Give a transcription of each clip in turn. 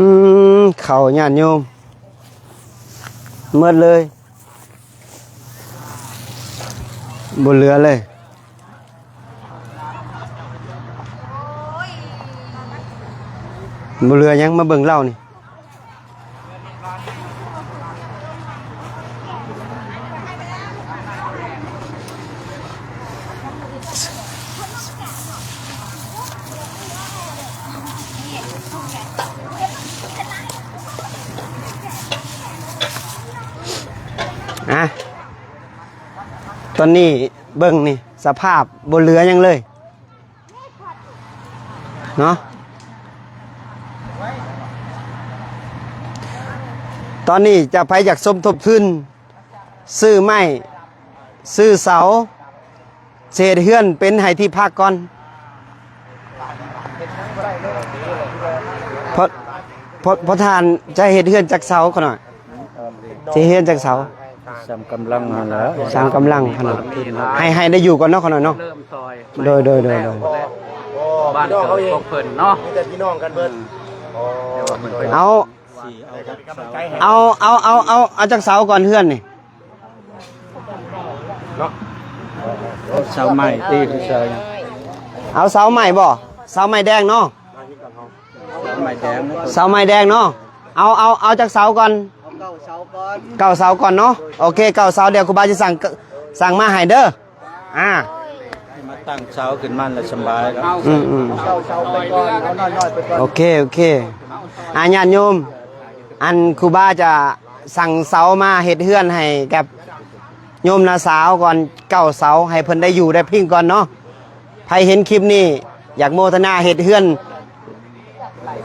ອືມ ເຂົ້າຍາດໂຍມໝົດເລີຍ ບໍ່ເຫຼືອເລີຍ ບໍ່ເຫຼືອຫຍັງ. ມາເບິ່ງເຫຼົ້ານີ້. ອ່ະ ຕອນນີ້ເບິ່ງນີ້ ສະພາບບໍ່ເຫຼືອຫຍັງເລີຍ. ເນາະ ຕອນນີ້ຈະໃຜຢາກສົມທົບທຶນ ຊື້ໄມ້ ຊື້ເສົາ ຊິເຮັດເຮືອນເປັນໃຫ້ທີ່ພັກກ່ອນ. ພໍ່ ພໍ່ ພໍ່ທ່ານຈະເຮັດເຮືອນຈັກເສົາຂະນ້ອຍ? ຊິເຮັດເຮືອນຈັກເສົາ? ສາມກຳລັງຫັ້ນລະ ສາມກຳລັງຂະນ້ອຍ ໃຫ້ ໃຫ້ໄດ້ຢູ່ກ່ອນເນາະຂະນ້ອຍເນາະ. ໂດຍ ໂດຍ ໂດຍ ໂດຍ ບ້ານເກີດຂອງເພິ່ນເນາະ ມີແຕ່ພີ່ນ້ອງກັນເບິດ. ເອົາ ເອົາ ເອົາ ເອົາ ເອົາ ເອົາຈັກເສົາກ່ອນເຮືອນນີ້? ເນາະ ເສົາໄມ້ຕິ ເສົາຫຍັງ? ເອົາເສົາໄມ້ບໍ່? ເສົາໄມ້ແດງເນາະ ເສົາໄມ້ແດງ ເສົາໄມ້ແດງເນາະ. ເອົາ ເອົາ ເອົາຈັກເສົາກ່ອນ? ເອົາເກົ້າເສົາກ່ອນ ເກົ້າເສົາກ່ອນເນາະ. ໂອເຄ ເກົ້າເສົາ ດຽວຄູບາຊິສັ່ງ ສັ່ງມາໃຫ້ເດີ. ອ່າ ມາຕັ້ງເສົາຂຶ້ນມາລະສະບາຍແລ້ວ. ອືມໆ ເກົ້າເສົາໄປກ່ອນ ເອົານ້ອຍໆໄປກ່ອນ. ໂອເຄ ໂອເຄ ອ່າ ຍາດໂຍມ ອັນຄູບາຈະສັ່ງເສົາມາເຮັດເຮືອນໃຫ້ກັບໂຍມນ້າສາວກ່ອນ ເກົ້າເສົາ ໃຫ້ເພິ່ນໄດ້ຢູ່ໄດ້ພິງກ່ອນເນາະ. ໃຜເຫັນຄລິບນີ້ ຢາກໂມທະນາເຮັດເຮືອນ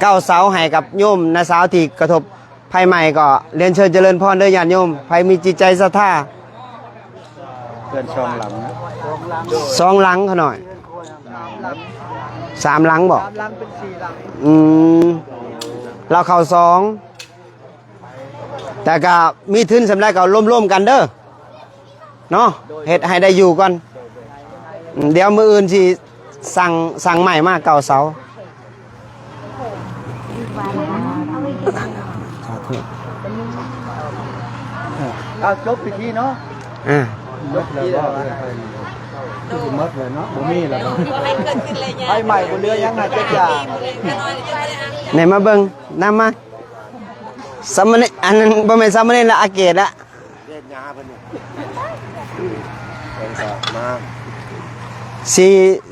ເກົ້າເສົາໃຫ້ກັບໂຍມນ້າສາວທີ່ກະທົບໄຟໄໝ້ ກໍລຽນເຊີນຈະເລີນພອນເດີຍາດໂຍມ ໃຜມີຈິດໃຈສັດທາ. ເຮືອນສອງຫຼັງນະ ສອງຫຼັງຂະນ້ອຍ ສາມຫຼັງບໍ່? ສາມຫຼັງເປັນສີ່ຫຼັງ. ອືມ ລາວເຂົ້າສອງ ແຕ່ກະມີທຶນສ່ຳໃດກໍລວມໆກັນເດີເນາະ ເຮັດໃຫ້ໄດ້ຢູ່ກ່ອນ. ອືມ ດຽວມື້ອື່ນຊິສັ່ງ ສັ່ງໄມ້ມາເກົ້າເສົາ. ສາທຸ ເອົາ ຈົບພິທີເນາະ. ອ່າ ຈົບພິທີແລ້ວ ຄືຊິໝົດແລ້ວເນາະ ບໍ່ມີແລ້ວ. ໄຟໃໝ້ບໍ່ເຫຼືອຫຍັງໃຫ້ຈັກຢ່າງ. ໄດ້ມາເບິ່ງນຳມາ ສາມະເນນ ອັນນັ້ນບໍ່ແມ່ນສາມະເນນລະ ອາເກດລະ. ເຮັດຫຍ້າເພິ່ນນີ້ ເພິ່ນກໍມາ ຊິ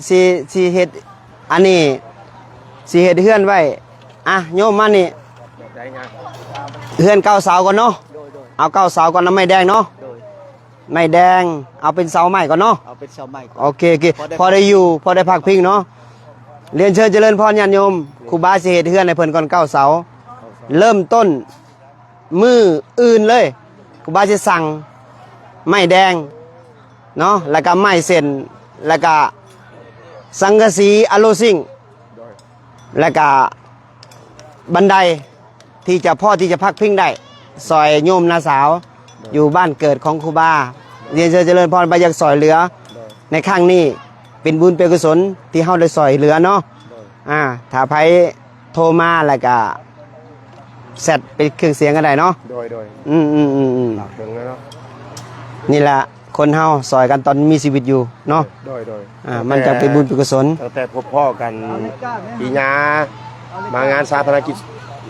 ຊິ ຊິເຮັດ ອັນນີ້ຊິເຮັດເຮືອນໄວ້. ອ່ະ ໂຍມມານີ້ ເຮືອນເກົ້າເສົາກ່ອນເນາະ. ໂດຍ ໂດຍ ເອົາເກົ້າເສົາກ່ອນນະ ໄມ້ແດງເນາະ. ໂດຍ ໄມ້ແດງ ເອົາເປັນເສົາໄມ້ກ່ອນເນາະ. ເອົາເປັນເສົາໄມ້ກ່ອນ. ໂອເຄ ໂອເຄ ພໍໄດ້ ພໍໄດ້ຢູ່ ພໍໄດ້ພັກພິງເນາະ. ລຽນເຊີນຈະເລີນພອນຍາດໂຍມ ຄູບາຊິເຮັດເຮືອນໃຫ້ເພິ່ນກ່ອນເກົ້າເສົາ. ເລີ່ມຕົ້ນ ມື້ອື່ນເລີຍ ຄູບາຊິສັ່ງໄມ້ແດງເນາະ ແລ້ວກະໄມ້ເສັ້ນ ແລ້ວກະສັງກະສີອາໂລຊິງ ແລ້ວກະບັນໄດທີ່ຈະພໍທີ່ຈະພັກພິງໄດ້ ຊ່ອຍໂຍມນ້າສາວ ຢູ່ບ້ານເກີດຂອງຄູບາ. ລຽນເຊີນຈະເລີນພອນ ບາດຢາກຊ່ອຍເຫຼືອໃນຄັ້ງນີ້ ເປັນບຸນເປັນກຸສົນທີ່ເຮົາໄດ້ຊ່ອຍເຫຼືອເນາະ. ອ່າ ຖ້າໃຜ ໂທມາ ແລ້ວກະແຊັດເປັນເຄື່ອງສຽງກໍໄດ້ເນາະ. ໂດຍ ໂດຍ ອືມໆໆໆ ຝາກເຖິງແລ້ວເນາະ. ນີ້ລະ ຄົນເຮົາຊ່ອຍກັນຕອນມີຊີວິດຢູ່ເນາະ. ໂດຍ ໂດຍ ອ່າ ມັນຈັ່ງເປັນບຸນເປັນກຸສົນ. ຕັ້ງແຕ່ພົບພໍ້ກັນ ທີ່ຍ່າມາງານຊາປະນະກິດ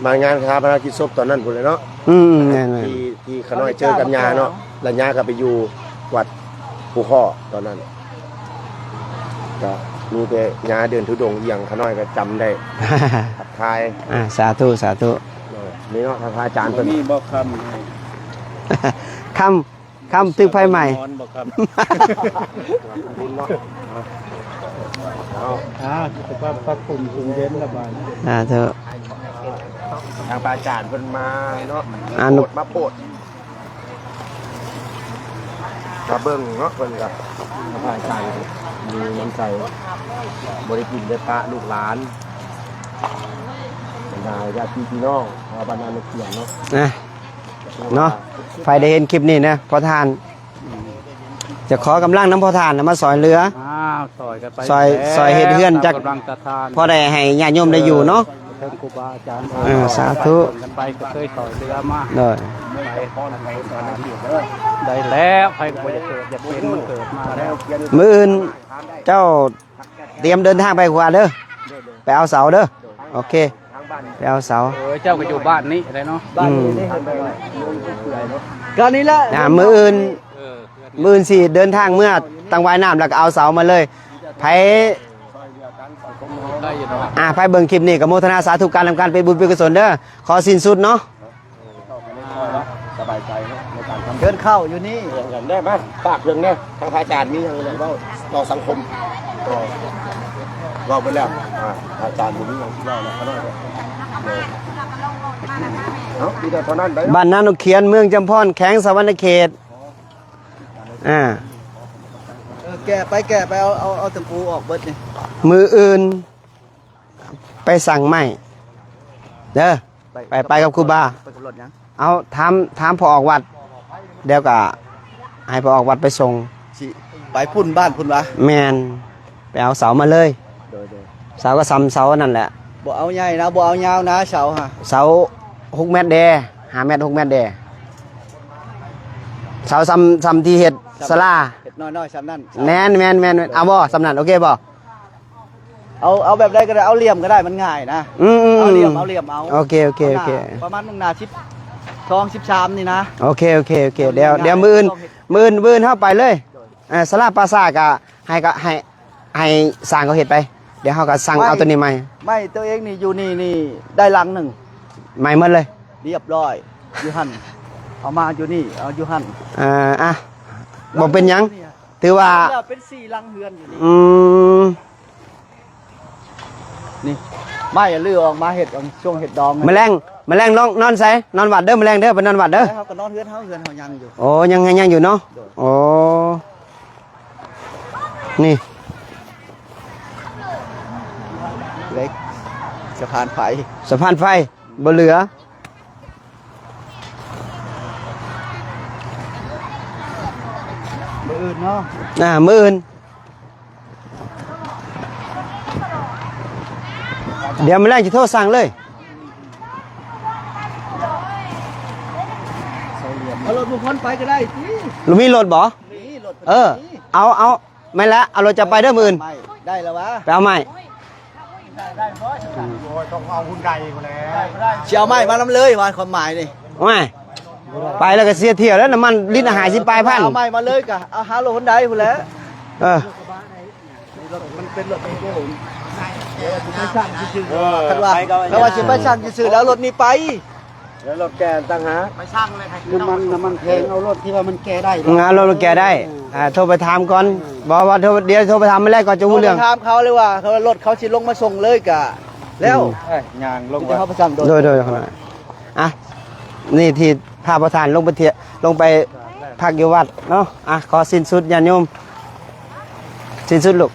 ມາງານຊາປະນະກິດສົບຕອນນັ້ນພຸ້ນແຫຼະເນາະ. ອືມໆ ແມ່ນໆ ທີ່ ທີ່ຂະນ້ອຍເຈີກັບຍ່າເນາະ ແລ້ວຍ່າກໍໄປຢູ່ວັດພູຄໍ້ຕອນນັ້ນ. ກະມີແຕ່ຍ່າເດີນທຸດົງອີ່ຫຍັງ ຂະນ້ອຍກໍຈຳໄດ້ ທັກທາຍ. ອ່າ ສາທຸ ສາທຸ. ໂດຍ ນີ້ເນາະ ທ່ານພະອາຈານເພິ່ນ ມີບໍ່ຄຳ ຄຳ ຄຳຖືກໄຟໄໝ້ ນອນບໍ່ຄຳ ບຸນເນາະ. ເອົາ ອ່າ ສຸຂະພາບພະຄຸນຊຸ່ມເຢັນລະບາດ. ສາທຸ. ທາງພະອາຈານເພິ່ນມາເນາະ ອັນ ໂປດ ມາໂປດ ກະເບິ່ງເນາະ ເພິ່ນກະ ພະອາຈານມີນ້ຳໃຈ ບໍ່ໄດ້ຖິ້ມໄດ້ປະລູກຫຼານ ບັນດາຍາດຕິພີ່ນ້ອງຊາວບ້ານນານກຂຽນເນາະ. ອ່ະ ເນາະ ໃຜໄດ້ເຫັນຄລິບນີ້ນະ ພໍ່ທ່ານ ຈະຂໍກຳລັງນຳພໍ່ທ່ານນະ ມາຊ່ອຍເຫຼືອ ອ້າວ ຊ່ອຍກັນໄປ ຊ່ອຍ ແລ້ວ ຊ່ອຍເຮັດເຮືອນຈັກ ຕາມກຳລັງສະຖານ ພໍໄດ້ໃຫ້ຍາດໂຍມໄດ້ຢູ່ເນາະ. ເອີ ສາທຸ ກັນໄປກໍເຄີຍຊ່ອຍເຫຼືອມາ ໂດຍ ໄດ້ແລ້ວ ໃຜກໍບໍ່ຢາກເກີດຢາກເປັນ ມັນເກີດມາແລ້ວ ມື້ອື່ນເຈົ້າຕຽມເດີນທາງໄປຂົວເດີ ໄປເອົາເສົາເດີ ໂອເຄ ໄປເອົາເສົາ ເອີ ເຈົ້າກໍຢູ່ບ້ານນີ້ແຫຼະເນາະ ອືມ ກໍນີ້ແຫຼະ ອ່າ ມື້ອື່ນ ເອີ ມື້ອື່ນຊິເດີນທາງເມືອຕັງຫວາຍນ້ຳ ແລ້ວກໍເອົາເສົາມາເລີຍ ໃຜ ອ່າ ໃຜເບິ່ງຄລິບນີ້ກໍໂມທະນາສາທຸການນຳກັນ ເປັນບຸນເປັນກຸສົນເດີ ຂໍສິ້ນສຸດເນາະ ສະບາຍໃຈເນາະ ໃນການທຳ ເດີນເຂົ້າຢູ່ນີ້ ເລື່ອງກັນໄດ້ມາຝາກເລື່ອງແດ່ ທາງພະອາຈານມີຫຍັງເວົ້າຕໍ່ສັງຄົມ ກໍເວົ້າໄປແລ້ວ ອ່າ ອາຈານບໍ່ມີຫຍັງຊິເວົ້າແລ້ວ ເນາະ ມີແຕ່ເທົ່ານັ້ນໄດ໋ ບ້ານນານົກຂຽນ ເມືອງຈຳພອນ ແຂວງສະຫວັນນະເຂດ ອ່າ ເອີ ແກະໄປ ແກະໄປ ເອົາ ເອົາ ເອົາຕະປູອອກເບິດນີ້ ມື້ອື່ນໄປສັ່ງໄມ້ເດີ ໄປ ໄປ ໄປກັບຄູບາ ໄປກັບລົດຫຍັງ? ເອົາ ຖາມ ຖາມພໍ່ອອກວັດ ດຽວກະໃຫ້ພໍ່ອອກວັດໄປສົ່ງ ຊິໄປພຸ້ນ ບ້ານພຸ້ນຫວາ? ແມ່ນ ໄປເອົາເສົາມາເລີຍ ໂດຍ ໂດຍ ເສົາກໍສ່ຳເສົານັ້ນແຫຼະ ບໍ່ເອົາໃຫຍ່ນະ ບໍ່ເອົາຍາວນະ ເສົາຫະ ເສົາຫົກແມັດແດ່ ຫ້າແມັດ ຫົກແມັດແດ່ ເສົາສ່ຳ ສ່ຳທີ່ເຮັດສາລາ ເຮັດນ້ອຍໆສ່ຳນັ້ນ ແມ່ນ ແມ່ນ ແມ່ນ ເອົາບໍ່ ສ່ຳນັ້ນ ໂອເຄບໍ່? ເອົາ ເອົາແບບໃດກໍໄດ້ ເອົາຫຼ່ຽມກໍໄດ້ ມັນງ່າຍນະ ອືມໆໆ ເອົາຫຼ່ຽມ ເອົາຫຼ່ຽມເອົາ ໂອເຄ ໂອເຄ ໂອເຄ ປະມານໜຶ່ງໜ້າສິບສອງ ສິບສາມນີ້ນະ ໂອເຄ ໂອເຄ ໂອເຄ ດຽວ ດຽວມື້ອື່ນ ມື້ອື່ນ ມື້ອື່ນເຮົາໄປເລີຍ ເອີ ສາລາປ່າຊ້າກະໃຫ້ ກະໃຫ້ ໃຫ້ຊ່າງເຂົາເຮັດໄປ ດຽວເຮົາກະສັ່ງເອົາໂຕນີ້ໃໝ່ ໄມ້ໂຕເອງນີ້ຢູ່ນີ້ນີ້ໄດ້ຫຼັງໜຶ່ງ ໃໝ່ໝົດເລີຍ ລຽບຮ້ອຍ ຢູ່ຫັ້ນ ເອົາມາຢູ່ນີ້ ເອົາຢູ່ຫັ້ນ ເອີ ອ່ະ ບໍ່ເປັນຫຍັງ ຖືວ່າ ແລ້ວເປັນສີ່ຫຼັງເຮືອນຢູ່ນີ້ ອືມ ນີ້ ໄມ້ລືອອກມາເຮັດ ຊ່ວງເຮັດດອງ ມື້ແລງ ມື້ແລງລອງນອນໃສ? ນອນວັດເດີ ມື້ແລງເດີ ໄປນອນວັດເດີ ເຮົາກໍນອນເຮືອນເຮົາ ເຮືອນເຮົາຍັງຢູ່ ໂອ້ ຍັງ ຍັງ ຍັງຢູ່ເນາະ ໂດຍ ໂອ້ ນີ້ ເຫຼັກ ສະພານໄຟ ສະພານໄຟ ບໍ່ເຫຼືອ ມື້ອື່ນເນາະ ອ່າ ມື້ອື່ນ ດຽວມື້ແລງຊິໂທສັ່ງເລີຍ ເອົາລົດບຸກຄົນໄປກໍໄດ້ຕິ ມີລົດບໍ່? ມີລົດ ເອີ ເອົາ ເອົາ ແມ່ນແລ້ວ ເອົາລົດເຈົ້າໄປເດີມື້ອື່ນ ໄດ້ແລ້ວຫວາ? ໄປເອົາໄມ້ ໂອ້ຍ ຕ້ອງເອົາຮຸນໃດພຸ້ນແຫຼະ ຊິເອົາໄມ້ມານຳເລີຍ ວ່າຄວາມໝາຍນີ້ ໂອ້ຍ ໄປແລ້ວກໍເສຍທ່ຽວແລ້ວ ນ້ຳມັນລິດລະຫ້າສິບປາຍພັນ ເອົາໄມ້ມາເລີຍກໍເອົາຫາລົດຮຸນໃດພຸ້ນແຫຼະ ເອີ ມັນເປັນລົດໂກງ ເອີ ຄັນວ່າ ຄັນວ່າຊິໄປຊ່າງຊື່ໆ ແລ້ວເອົາລົດນີ້ໄປ ແລ້ວລົດແກ່ຕ່າງຫາກ ນ້ຳມັນ ນ້ຳມັນແພງ ເອົາລົດທີ່ວ່າມັນແກ່ໄດ້ ເອົາລົດແກ່ໄດ້ ອ່າ ໂທໄປຖາມກ່ອນ ບໍ່ວ່າໂທ ດຽວໂທໄປຖາມມາແລ້ວກໍຈະຮູ້ເລື່ອງ ໂທໄປຖາມເຂົາເລີຍວ່າ ເຂົາລົດເຂົາຊິລົງມາສົ່ງເລີຍກະແລ້ວ ອືມ ຍ່າງລົງ ເຮົາປະຈຳໂດຍ ໂດຍ ໂດຍ ອ່ະ ນີ້ທີ່ພາປະທານລົງໄປທ່ຽວ ລົງໄປພັກຢູ່ວັດເນາະ ອ່ະ ຂໍສິ້ນສຸດຍາດໂຍມ ສິ້ນສຸດລູກ